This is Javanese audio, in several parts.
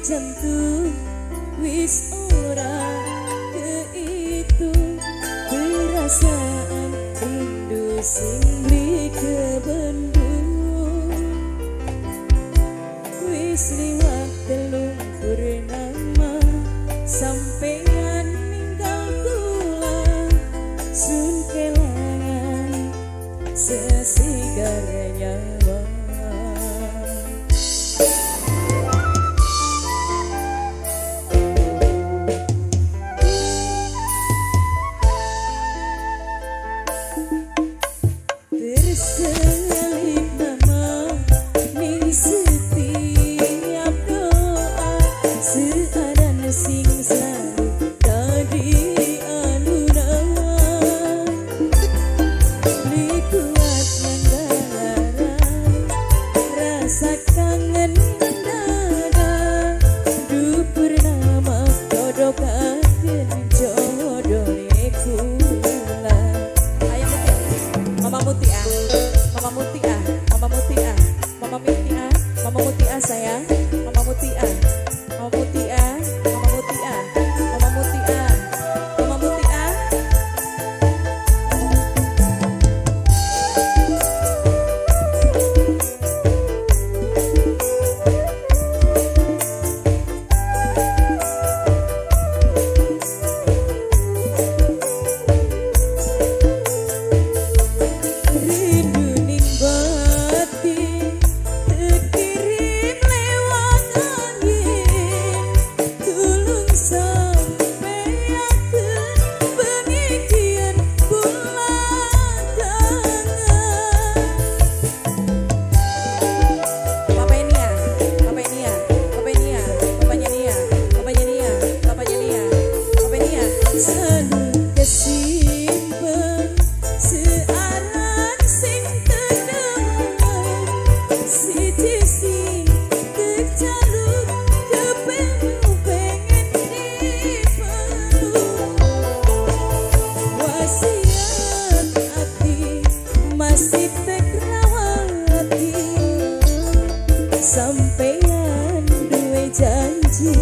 Jantung wis ora keitung, perasaan rindu sing beli kebendung. Wis liwat 3 purnama sampean ninggal kula, sun kelangan sesigar nyawa. Terselip nama ning setiap doa, searan sing selalu dadi alunan. Li kuat nanggaran rasa kangen dada, du purnama jodohaken jodone kula. Ayo Muti, Mama Muti ah, Mama Muti ah, Mama Muti ah, Mama Muti ah, Mama Muti ah sayang, Mama Muti ah, Mama Muti ah, Mama Muti ah, Mama Muti ah, Mama Muti ah. Rindu ning batin terkirim lewat angin, tulung sampeaken pengikian kula kangen. Papa Nia, Papa Nia, Papa Nia, Papanya Nia, Papanya Nia, Papanya Nia, Papa Nia. Selalu kesimpen searan sing tedemen, siji sing kejaluk ketemu pengen dipeluk. Wasiat ati masih tekrawati, sampean duwe janji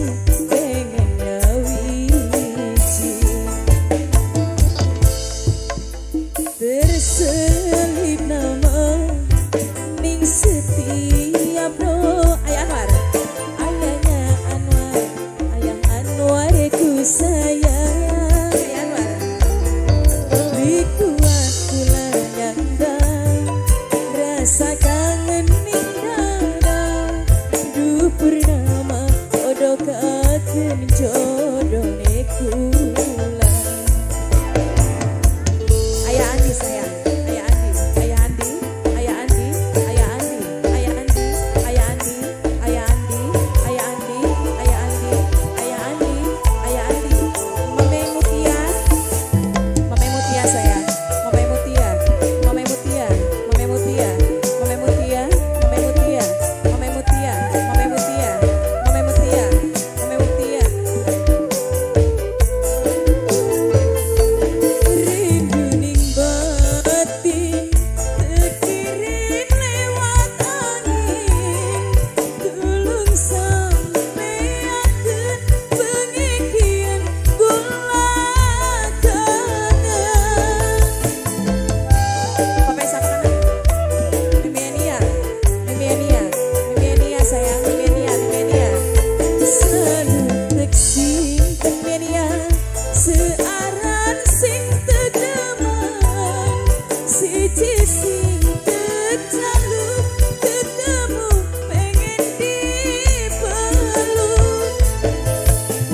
pengen nyawiji. Terselip nama ning setiap doa. Ayah Anwar, ayahnya Anwar, ayah Anwar ku sayang. Ayah Anwar. Li kuat kula nyandang rasa kangen ning dada, du purnama jodohaken jodone kula. Ayah Andi sayang, Ayah Andi, Ayah Andi, Ayah Andi, Ayah Andi, Ayah Andi, Ayah Andi, Ayah Andi, Ayah Andi, Ayah Andi, Ayah Andi, Ayah Andi. Mame Mutia, Mame Mutia sayang, Mame Mutia, Mame Mutia, Mame Mutia, Mame Mutia, Mame Mutia, Mame Mutia, Mame Mutia, Mame Mutia, Mame Mutia. Rindu ning batin terkirim lewat angin, tulung sampeaken pengikian kula kangen. Papa siapa kanan? Mimi Nia, Mimi Nia, Mimi Nia sayang, Mimi Nia, Mimi Nia. Selalu teksimpen Mimi Nia, searan sing tedemen, siji sing kejaluk ketemu pengen dipeluk.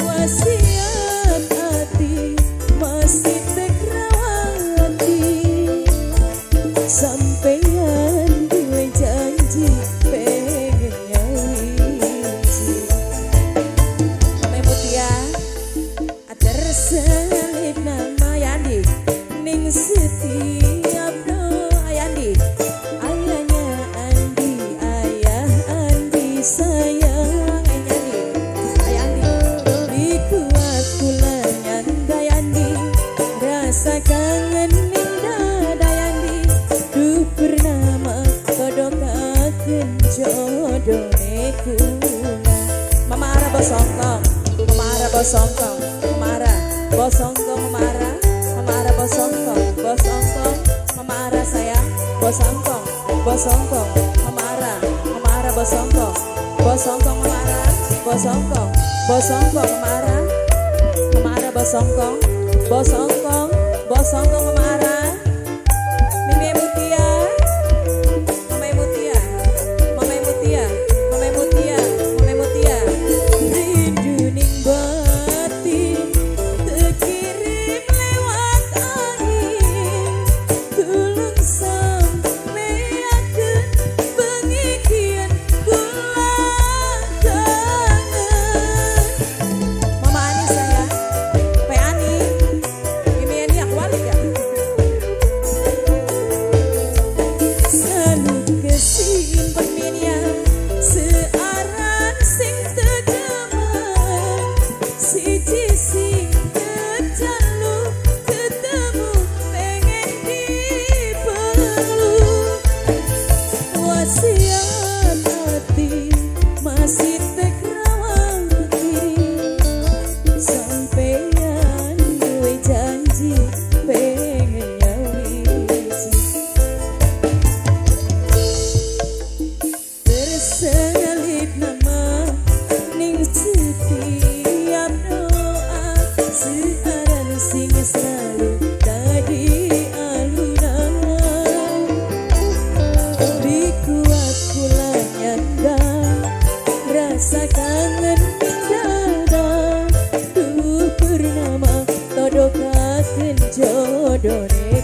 Wasiat ati masih tekrawati, sampean duwe janji pengen nyawiji. Mame Mutia terselip nama Yandi ning setiap doa. Yandi, ayahnya Andi, ayah Andi sayang. Ayah Andi, ayah Andi. Li kuat kula nyanda Yandi, rasa kangen ning dada Yandi, du purnama jodohaken jodone kula. Mama Arab. Bosongkong, Mama Ara Bosongkong, Mama Ara Bosongkong, Mama Ara, Mama Ara Bosongkong, Bosongkong, Mama Ara sayang, Bosongkong, Bosongkong, Mama Ara, Mama Ara Bosongkong, Bosongkong, Mama Ara, Bosongkong, Bosongkong, Mama Ara, Mama Ara Bosongkong, Bosongkong, Bosongkong, Mama Ara, Mimi Mutia, Mama Mutia, Mama Mutia, Mama Mutia, Mama Mutia. Rindu ning batin terkirim lewat angin, tulung sampeaken bengi kiyen kula kangen. Mama Ani sayang, Pe Ani, ini aku balik ya. Selalu kesimpan minia searan sing tegeman, siji sing kejaluk ketemu pengen dipeluk. Wasiat hati masih tekrawati, sampeyan duwe janji pengen nyawiji. Terselip nama ning setiap doa, searan sing selalu dadi alunan. Di kuat kula nyandang rasa kangen ning dada, duh purnama todokaken jodone.